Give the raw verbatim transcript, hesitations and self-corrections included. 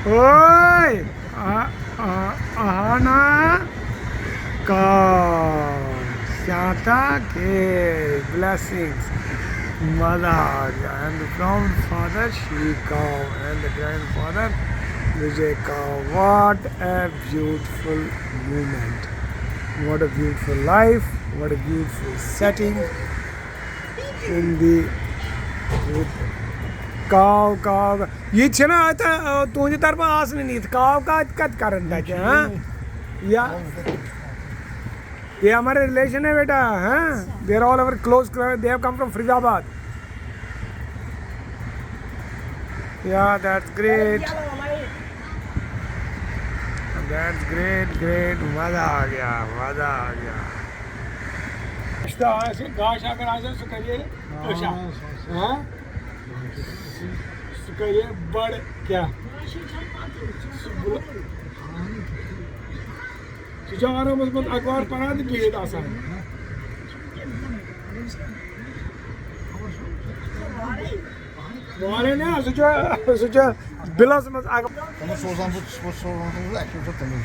اوے، آ، آ، اہانا کا سیاتا کے blessings. مزہ آ گیا. And the proud father Shri Cow and the grandfather Vijay Cow. What a beautiful moment. What a beautiful life. What a beautiful setting. In the cow, cow. یہِ تہِ چھَنہ اَتہِ، آ، تُہٕنٛدِ طرفہٕ آسنٕے نہٕ یِتھ کاو کا کَتہِ کَرَن تَتہِ، ہاں؟ یا یہ ہمارے ریلیشن ہے بیٹا, ہاں. They are all our close, they have come from Faridabad. Yeah, that's great. That's great, great. مزہ آ گیا, مزہ آ گیا. گاش اگر آسہِ سُہ کَرِ یہِ أچھا, ہاں, سُہ کَرِ یہِ بَڑٕ کیٛاہ, سُہ بُل-, سُہ چھُ آرامَس منٛز اخبار پَران تہٕ بِہِتھ آسان. وارے نا, سُہ چھُ, سُہ چھُ بِلَس منٛز اخبار. تِمَن سوزان بہٕ, بہٕ سوزان بہٕ اَسہِ وٕچھو تِمَن.